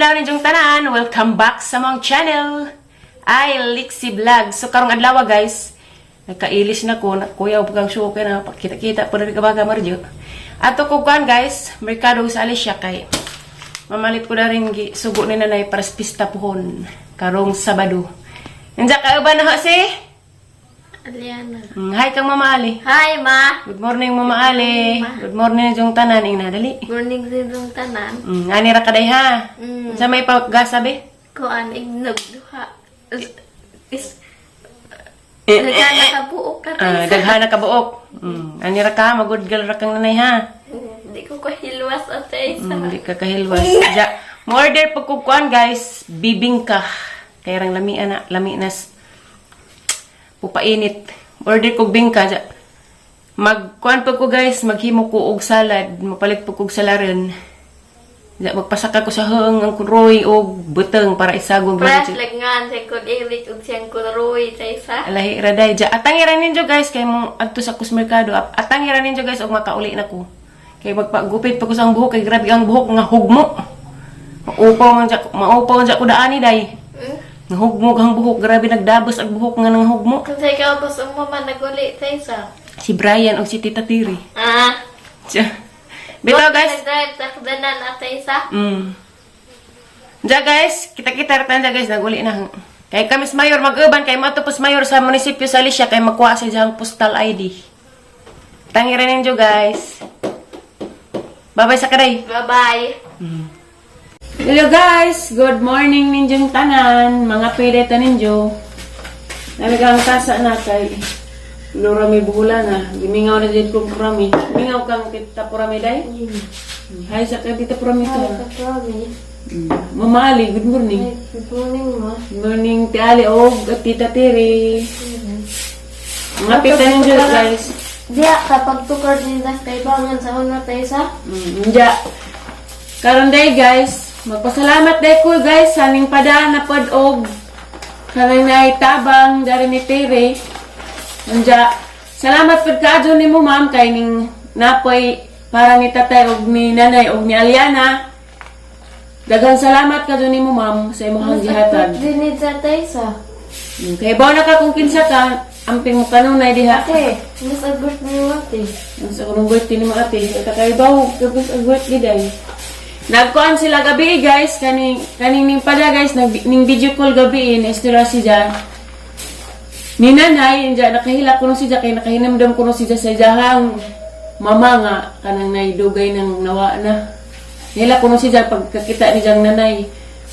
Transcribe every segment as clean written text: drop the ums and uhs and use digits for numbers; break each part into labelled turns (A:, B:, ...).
A: Adlaw ninyong tanan. Welcome back sa among channel. Ay, Lixie Vlog. So karong adlaw, guys, nagkailis na ko, kuya pag kang suko na pakita-kita po na kabaga marjo. Ato ko kuan, guys, merkado sa Alicia kay mamalit ko na rin sugo ni nanay para sa pista puhon karong Sabado. Nandiyan ka ba na ho si?
B: Aliana.
A: Hi kang Mama Ali.
B: Hi, Ma.
A: Good morning, Mama Ali. Good morning yung tanan ing nadali.
B: Morning sa inyong tanan.
A: Ani ra kaday ha.
B: Mm.
A: Sa may pagasa be?
B: Kuan, ignog duha. Is,
A: Eh,
B: nagana ka buok ka
A: Ah, daghan na kabuok. Ani ra ka, magud girl ra kang nanay ha.
B: Di ko kahilwas at isa.
A: Di ka kahilwas. Ja, mo order pag kukuan, guys, bibingka. Kay rang lami ana, lami nas pupainit. Order kog bingka ja. Magkuan pag ko, guys, maghimo ko og salad, mapalit pag kog salaran. Ja, magpasaka ko sa hang ang kuroy og buteng para isagong
B: Fresh lagngan sa kun ilik ug siyang kuroy sa isa.
A: Alahi raday ja. Atangi ra ninyo, guys, kay mo adto sa kusmerkado. Atangi ra ninyo, guys, og makauli na ko. Kay magpagupit pa ko sa ang buhok kay grabe ang buhok nga hugmo. Maupaw man ja, maupaw man ja ko daani day. Nga hugmo ang buhok, grabe nagdabos ang buhok nga nang hugmo.
B: Kung sa ikaw pas mo man naguli sa isa.
A: Si Brian og si Tita Tiri.
B: Ah.
A: Tiya. Bitaw, guys.
B: Nag-drive takdanan at isa.
A: Ja guys, kita-kita ra tan guys, naguli na. Kay kami sa mayor mag-uban kay matupos mayor sa munisipyo sa Alicia kay makuha sa iyang postal ID. Tangi ra ninyo, guys. Bye-bye sa kaday.
B: Bye-bye.
A: Hello guys, good morning ninyong tanan, mga pwede ta ninyo. Nami kang tasa na kay Lora may buhula na. Gimingaw na dito kong purami. Mingaw kang Tita Purami day? Hi sa kay Tita Purami to.
B: Hi.
A: Mama Ali, good morning.
B: Good morning, Ma.
A: Good morning, Ti Ali og at Tita Tiri. Mga pita ninyo, guys.
B: Diya, kapag tukar din das kay bangan sa una tayo sa.
A: Nja. Karon day, guys, magpasalamat day ko, guys sa ning padaan na pod og kanang tabang dari ni Tere. Nja. Salamat pod kaadyo nimo, ma'am, kay ning napoy para ni tatay og ni nanay og ni Aliana. Daghang salamat kadyo nimo, ma'am, sa imong gihatag.
B: Dinid sa tayo sa.
A: Kay baw na ka kung kinsa ka, amping mo kanunay diha.
B: Ate, mas ang birthday mo, ate.
A: Ang sa kunong birthday ni mga ate, ito kay baw, kapos ang birthday day. Nagkuan sila gabi, guys, kaning kaning ning pada, guys, nag ning video call gabi na istorya si Ja. Ni nanay, inja nakahila kuno si Ja kay nakahinamdam kuno si Ja sa jahang mama nga kanang naidugay ng nawa na. Nila kuno si Ja pagkakita ni jang nanay.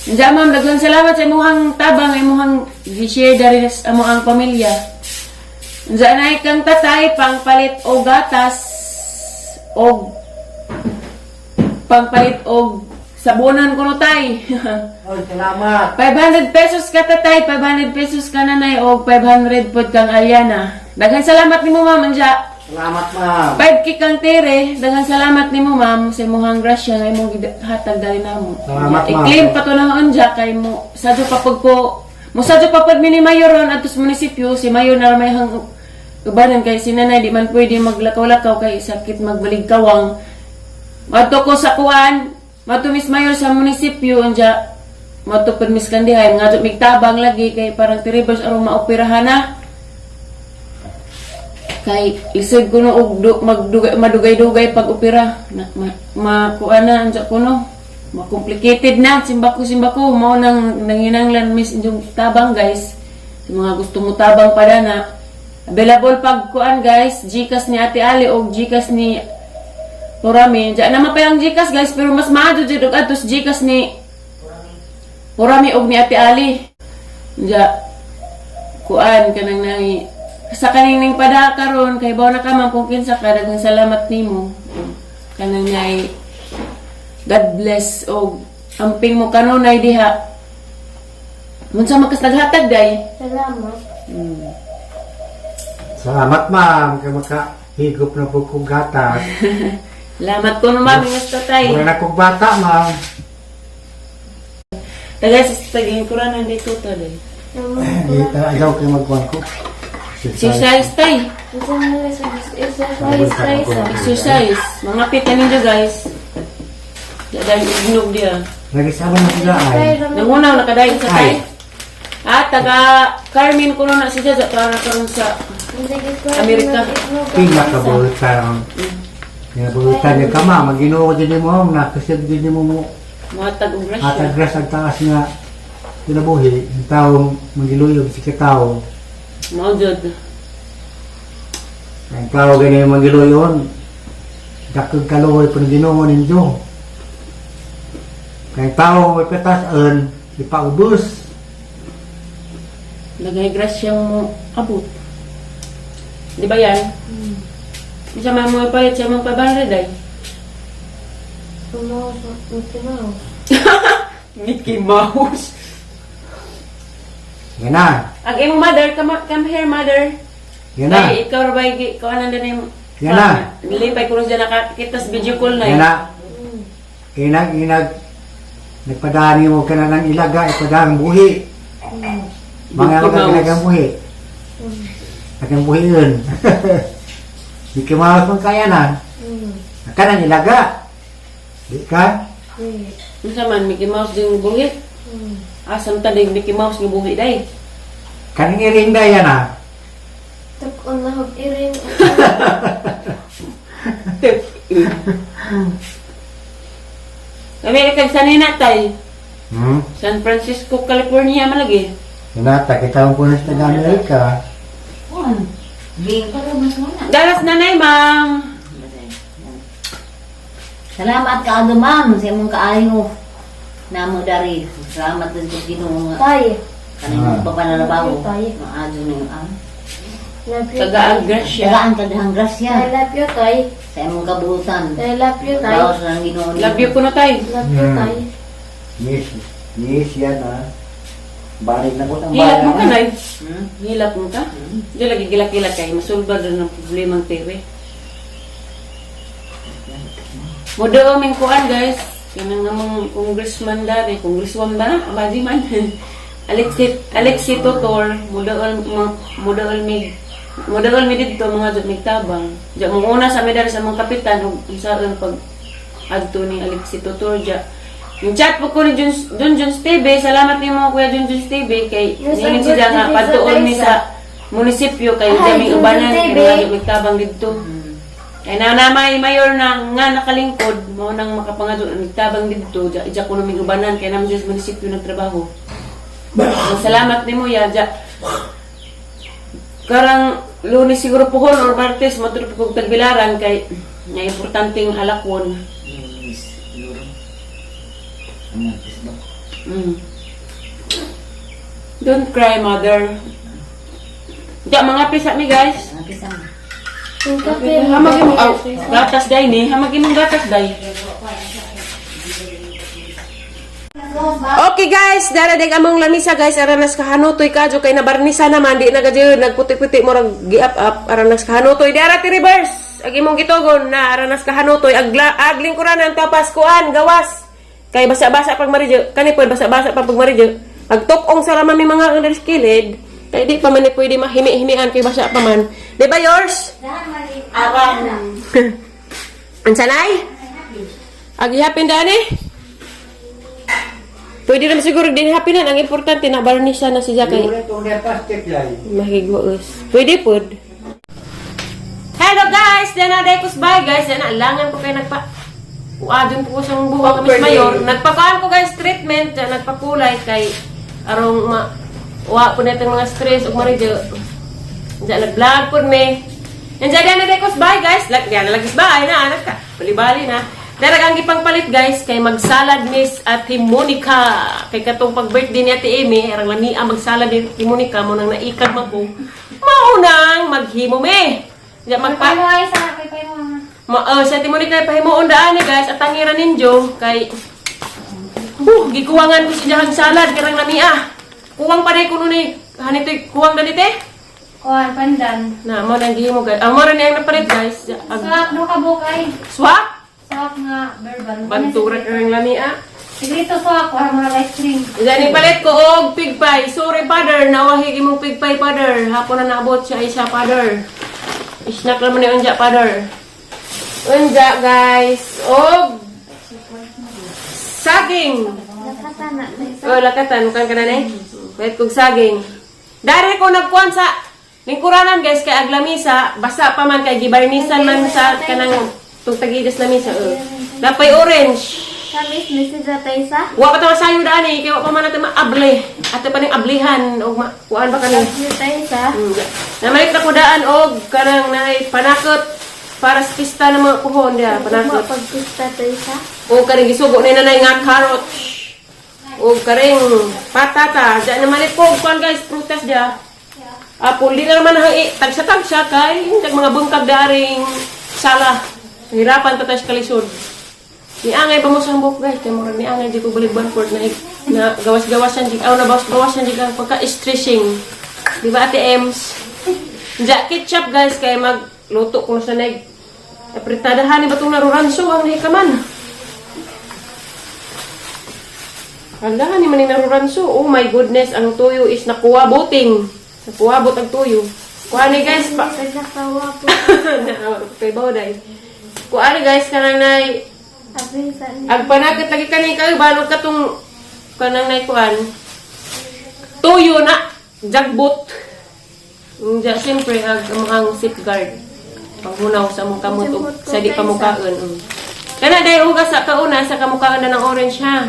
A: Inja ma'am, daghan salamat sa imong tabang, imong gi-share dari sa among pamilya. Unsa na kang tatay pangpalit og gatas og pangpalit og sabunan kuno tay.
C: Oy, salamat.
A: 500 pesos ka tatay, 500 pesos ka nanay og 500 pod kang Aliana. Daghan salamat nimo, ma'am, anja.
C: Salamat, ma'am.
A: 5K kang Tere, daghan salamat nimo, ma'am, sa imong grasya nga imong gihatag dali namo.
C: Salamat, ma'am.
A: I-claim pa to na anja kay mo sadyo pa pag ko mo sadyo pa pud mini mayor ron adto sa munisipyo, si mayor na may hang ubanan kay si nanay di man pwede maglakaw-lakaw kay sakit magbalig kawang. Madto ko sa kuan, madto mis mayor sa munisipyo anja, madto pud mis kandihay nga migtabang lagi kay parang tiribers aron maoperahan na. Kay lisod kuno og magdugay madugay-dugay pag opera na ma, makuan na anja kuno. Ma-complicated na simbako simbako mao nang nanginanglan mis inyong tabang, guys. Sa mga gusto mo tabang pa na available pag kuan, guys, GCash ni Ate Ali og GCash ni Purami. Diyan naman pa yung GCash, guys, pero mas maadyo jud og adto sa GCash ni Purami og ni Ate Ali. Diyan kuan kanang nang sa kaning ning pada karon kay baw na ka man kung kinsa ka, daghang salamat nimo kanang nay God bless og amping mo kanunay diha. Unsa man kas naghatag day?
B: Salamat.
C: Salamat, ma'am. Kay makahigop na po kong gatas.
A: Salamat ko no, ma'am, ingat tatay.
C: Wala na kong bata, ma'am.
A: Tagay sa taging kuranan dito to day.
C: Dito, ayaw kayo magkuhan ko.
A: Exercise tay.
B: Exercise tayo sa.
A: Exercise. Mga pita ninyo, guys. Dahil ignog diha.
C: Nagisama na sila ay.
A: Nangunaw nakadayon sa tay.
C: Ay.
A: Ah, taga Carmen kuno na siya sa para karon sa Amerika.
C: Pila ka buhutan. Nga buhutan niya kama, maginoo din mo, nakasad din mo mo.
A: Muhatag og grasya.
C: Atagras ang taas nga kinabuhi, ang taong mangiluyog si katao.
A: Mao jud.
C: Ang tao ganyan mangiluyon, dakog kaluhoy po ng Ginoo ninyo. Kaya tao may patasan, ipaubos.
A: Nagay grasya mo abot. Di ba yan? Bisa man mo ipalit sa mong 500 ay.
B: Mickey Mouse.
A: Mickey Mouse.
C: Yan na,
A: Ang imong mother, come here, mother.
C: Yan na,
A: Ay, ikaw ra ba ikaw anang din yung
C: Yan na.
A: Nilipay ko rin siya nakakita sa video call na
C: Yan na. Inag, inag, nagpadani mo ka na ng ilaga, ipadang buhi. Mga
A: Mickey
C: mga
A: Mouse.
C: ilagang buhi. Agang buhi yun. Mickey Mouse mong kaya na. Kanang ilaga. Di ka?
A: Unsa man Mickey Mouse ding buhi? Asam ta ding Mickey Mouse nga buhi day.
C: Kanang iring na yan ah.
B: Tukon na hog iring.
A: Kami kag sanina tay. San Francisco, California man lagi.
C: Hinata, kita mo po na sa taga-Amerika.
A: Dalas nanay, ma'am.
D: Salamat ka ma'am sa imong kaayo. Namo dari. Salamat din sa Ginoo nga.
B: Tay.
D: Kanang imong papanarabaho.
B: Tay.
D: Maadyo na yung ang.
B: Love you.
A: Tagaan grasya.
D: Tagaan ka dihang grasya
B: I love you, Tay.
D: sa imong kabuhutan.
B: I love you, Tay.
D: Gawas ng Ginoo.
A: Love you kuno tay.
B: Love you, Tay.
C: Yes, yes yan ah. Balik na ko ang
A: Hilak mo ka nay.
D: Hmm?
A: Hilak mo ka. Di lagi gilak-gilak kay masulbar rin ang problemang TV. Mo ming kuan guys. Kanang among congressman dari, congresswoman ba? Abadi man. Alexi Totor, mudaol mig mudaol mi didto mga jud migtabang. Diya mo una sa mi dari sa mga kapitan ug unsaon pag adto ni Alexi Totor diya. Yung chat po ko ni Jun Jun Jun TV, salamat nimo Kuya Jun Jun TV kay
B: Yes,
A: niingon
B: ang
A: siya nga
B: birthday sa
A: padtuon mi
B: Liza.
A: sa munisipyo kay
B: Ay,
A: diya mi
B: Jun Jun
A: ubanan kay
B: TV.
A: mga migtabang didto. Kay na may mayor na nga nakalingkod mao nang makapangadto nagtabang didto diya diya ko naming ubanan kay naman sa munisipyo nagtrabaho. Ang salamat nimo ya diya. Karang Lunes siguro pohon or Martes matulog kog tagbilaran kay nga importanteng halakwon.
D: Lunes, siguro. Martes ba?
A: Don't cry, mother. Diya, mga pisa mi, guys.
D: Ang kisang.
B: Yung kape.
A: Hamag imong aw, gatas day ni, hamag imong gatas day. Okay guys, dara deg among lamisa guys, aranas kahanutoy kadyo kay nabarnisa naman di na gadyo nagputi-puti murag gi-up up aranas kahanutoy dara ti reverse. Ag imong gitugon na aranas kahanutoy agla aglingkuranan tapas kuan gawas. Kay basa-basa pag maridyo, kani po basa-basa pa pag maridyo. Pag tukong sa rama mi mga ang kilid, kay di pa man ni pwede mahimi-himian kay basa pa man. Di ba yours?
D: Aran.
A: Ansanay? Agihapin dani? Pwede naman siguro din hapinan. Ang importante na barnisa na siya kay
C: Yung itong plastic yan.
A: mahigwaos. Pwede pod. Hello guys! Dana Dekos bye guys. Dana langan ko kayo nagpa Uadon po ko sa buwa kami sa mayor. Nagpakaan ko guys treatment, dyan, nagpakulay kay arong ma wa po na itong mga stress ug maridyo. Diyan nag-vlog po me. Nandiyan Dana Dekos bye guys. Lag diyan lagis bye na anak ka. Bali-bali na. Darag ang gipangpalit guys kay magsalad miss Ate Monica. Kay katong pag-birthday ni Ate Amy, arang lamia magsalad ni Ate Monica mo nang naikag man ko. Maunang maghimo me. Diyan magpa
B: Ay, sa kay pay mo.
A: Ma, sa Ate Monica pahimuon daan ni guys at tangira ninyo kay gikuwangan ko siya ang salad karang lamia. Kuwang pa day kuno ni hanitoy kuwang danite.
B: Kuan pandan.
A: Na mo nang gihimo guys. Ang mo rin ang napalit guys. Ag,
B: Swak no ka bukay.
A: swak
B: Swak nga verbal.
A: bantura karang lamia.
B: Sigrito swak para mga ice cream.
A: Diyan palit ko og pig pie. Sorry father, nawahig imong pig pie father. Hapon na naabot siya isa father. Isnak naman ni unja father. Unja guys og Saging.
B: Lakatan na tayo.
A: Oh, lakatan kan ka na eh. Palit kog saging. Dari ko nagkuan sa lingkuranan, guys, kay aglamisa, basa pa man kay gibarnisan man sa kanang tugtagidas lamisa. Oh. Napay orange.
B: Kamis, message na tayo sa.
A: Wa pa ta masayo daan eh, kay wa pa man natin maable. Ato pa ning ablihan og kuan ba kani?
B: Love you tayo sa.
A: Namalit na ko daan og kanang naay panakot para sa pista ng mga kuhon diha, panakot.
B: Pagpista tayo sa.
A: O karing gisugo ni nanay nga carrot. O karing patata. Diyan naman ko kuan, guys, prutas dia. Apple di na naman ang tagsa-tagsa kay yung mga bungkag daring sala. Hirapan pa tayo sa kalisod. Niangay pa mo sa hambok, guys, kay murag niangay di ko balik Banport na na gawas-gawasan di aw na bawas-bawasan di ka pagka stressing. Di ba, Ate Ems? Diya ketchup, guys, kay magluto ko sa neg. Apretadahan ni batong naruranso ang hikaman. Halahan ni maning naruranso. Oh my goodness, ang tuyo is nakuha buting. Nakuha ang tuyo. Kuha ni, guys pa.
B: Nagkakawa po.
A: Kay Bawday. Kuha ni, guys, kanang nay
B: Abi sa ni.
A: Agpanakit lagi kani kayo balog katong kanang nay kuan. Tuyo na jagbot. Unja siyempre ag amang safeguard. Panghunaw sa among kamot ug sa di pamukaon. Kana day ugas sa kauna sa kamukaon na ng orange ha.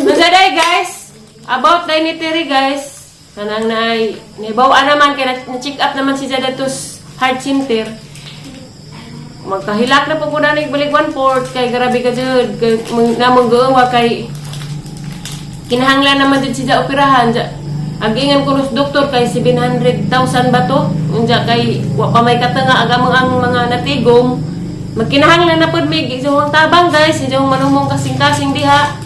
A: Unsa day, guys? About day ni Terry, guys. Kanang naay nibaw naman kay na check up naman si Jadatus Heart Center. Magkahilak na po ko na balik one fourth kay grabe ka jud kay namong gaawa kay kinahanglan naman jud siya operahan ja. Ang ingan ko nus doktor kay 700,000 ba to unja kay wa pa may katanga aga ang mga natigom. Magkinahanglan na pud mig inyong tabang, guys, inyong manumong kasing-kasing diha.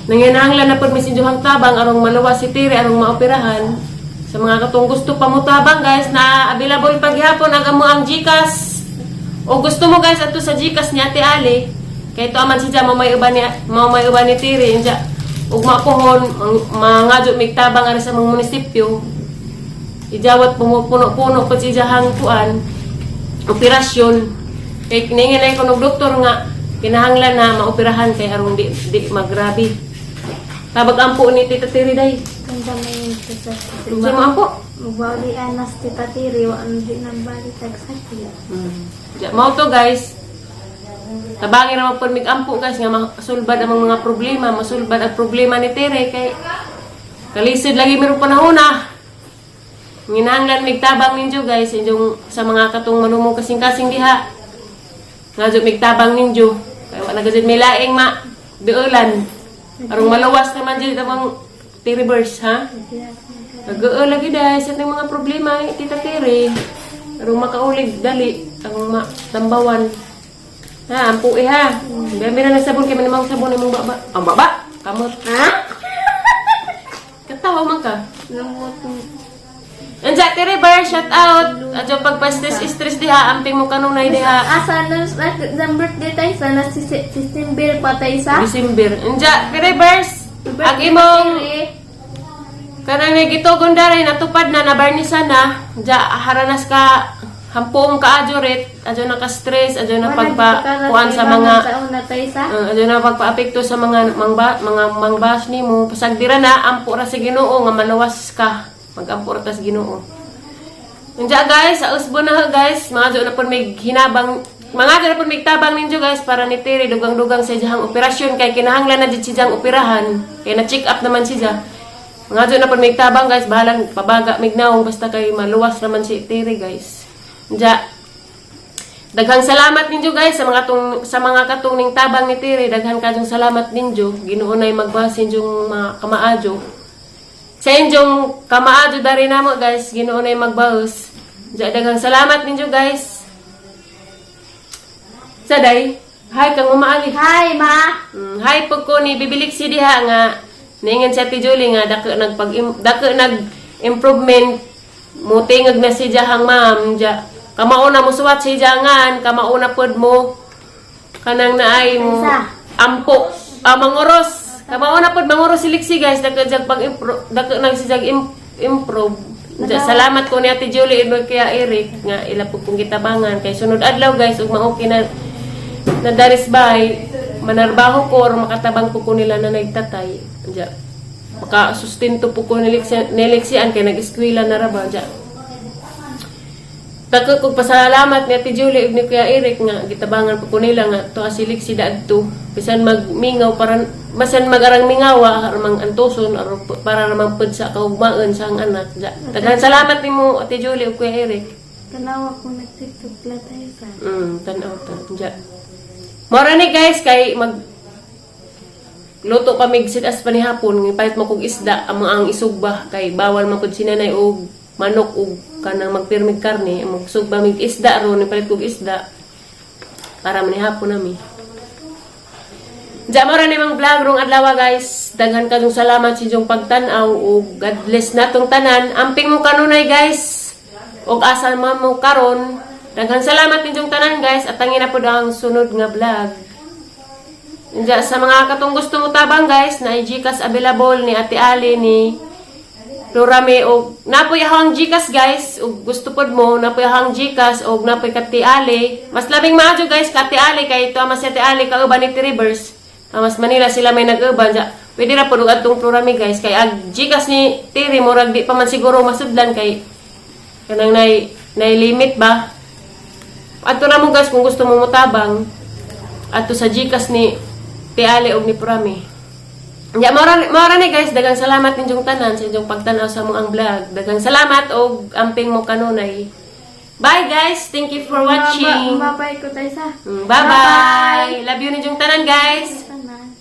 A: Nanginahanglan na pud mi sa inyong tabang arong maluwas si Tiri, arong maoperahan. Sa mga katong gusto pa mo tabang, guys, na available paghapon ang amo ang GCash. O gusto mo, guys, ato sa GCash ni Ate Ali. Kay to aman siya mo may uban ni Tiri inja. Ug mapuhon mangadyo mig tabang ari sa mga munisipyo. Ijawat pumupuno-puno pa siya hang kuan operasyon. Kay kiningin ay kunog doktor nga kinahanglan na maoperahan kay aron di magrabe. Tabag ampo ni Tita Tiri day.
B: Ganda may yung sa.
A: Unsa mo ampo?
B: Magbali anas tita Tiri, wa ang di nang bali tagsakit.
A: Ja, mao to, guys. Tabangin naman po mig ampo, guys, nga masulbad ang mga problema, masulbad ang problema ni Tere kay kalisod lagi meron panahon na. Nginahanglan mig tabang ninyo, guys, inyong sa mga katong manumong kasing-kasing diha. Nga mig tabang ninyo. Kay wa na gud may laing ma duolan. Arong maluwas naman jud ang Tiriverse ha. Nag-oo lagi dahil sa ating mga problema, eh, Tita Tere. Arong makaulig, dali, ang matambawan. Ha, ampu eh ha. Bebe na ng sabon, kay manimang sabon imong baba. Ang baba! Kamot.
B: Ha?
A: Katawa man ka.
B: Lumot.
A: Anja, Tere Bar, shout out! Adyo pagpa-stress, stress diha, amping mo kanunay diha.
B: Asa na sa birthday tayo sa na si System Bill pa tayo sa.
A: December. Anja, Tere Bars, ang imong kanang nagitugon daray natupad na nabarnisan na ja haranas ka hampong ka adyo ret adyo naka-stress adyo na pagpa kuan sa mga
B: sa una tayo sa.
A: Adyo na pagpaapekto sa mga mangba, mga mangbas nimo pasagdira na ampo ra sa Ginoo nga maluwas ka magampo ra ta sa Ginoo. Unja, guys, sa usbo na ho, guys, mga adyo na pud may hinabang mga adyo na pud may tabang ninyo, guys, para ni Terry dugang-dugang sa iyang operasyon kay kinahanglan na jud siyang operahan kay na check up naman siya. Mga adyo na pud may tabang, guys, bahalang pabaga mignaong basta kay maluwas naman si Terry, guys. Unja, daghang salamat ninyo, guys, sa mga katong ning tabang ni Terry, daghan kayong salamat ninyo. Ginoo nay magbasa inyong mga kamaadyo. Sa inyong kamaadyo dari namo, guys, Ginoo nay magbaos. Diya, daghang salamat ninyo, guys. Saday, hi kang umaali.
B: Hi, ma.
A: Hi po ko ni bibilik si diha nga niingon si Ate Julie nga dako nagpag dako nag improvement mo tingog na si jahang ma'am ja kamauna mo suwat si jangan kamauna pod mo kanang naay mo
B: Isa.
A: ampo ah, manguros kamauna pod manguros si Lixie, guys, dako jag pag dako nag si jag improve. Ja, salamat ko ni Ate Julie ino kaya Eric nga ila pud kong gitabangan kay sunod adlaw, guys, ug ma-okay na na daris bay. manarbaho ko or makatabang po ko nila na nagtatay. Diya. Makasustento po ko niliksian kay nag-eskwela na ra ba diya. Dako kog pasalamat ni Ate Julie ug ni Kuya Eric nga gitabangan po ko nila nga to asilik si daadto bisan magmingaw para basan magarang mingawa aron antuson aron para ramang pud sa kaugmaan sa ang anak. Diya. Daghan salamat nimo, Ate Julie ug Kuya Eric.
B: Tanawa ko nag-TikTok la tayo sa.
A: Tanaw ta. Diya. Mora ni guys kay mag luto pa mig sidas pa ni hapon, palit mo kog isda ang mga ang isugba kay bawal man pud sinanay og manok og kanang magpirmig karne, magsugba mig isda ron, palit kog isda para man hapon nami. Diya mo ra ni mang vlog rong adlaw, guys. Daghan kayong salamat sa inyong pagtan-aw ug God bless natong tanan. Amping mo kanunay, guys. Ug asa man mo karon. Daghan salamat ninyong tanan, guys, at tangina po ang sunod nga vlog. Diya, sa mga katong gusto mo tabang, guys, na GCash available ni Ate Ali, ni Lorame, og napoy ahang GCash, guys, og gusto pod mo, napoy ahang GCash og napoy kati Ali. Mas labing maayo, guys, kati Ali kay ito mas si Ate Ali kauban ni Rivers. Mas Manila sila may nag-uban. Diya, pwede ra pod og adtong Florami, guys, kay ag GCash ni Tiri murag di pa man siguro masudlan kay kanang nay limit ba. Adto ra mo, guys, kung gusto mo motabang adto sa GCash ni Ate Ali og ni Prami. Ya, maura ni guys, daghang salamat ninyong tanan sa inyong pagtanaw sa among ang vlog. Daghang salamat og amping mo kanunay. Bye, guys. Thank you for watching.
B: Bye-bye ko tayo sa.
A: Bye-bye. Love you ninyong tanan, guys.
B: Tanan.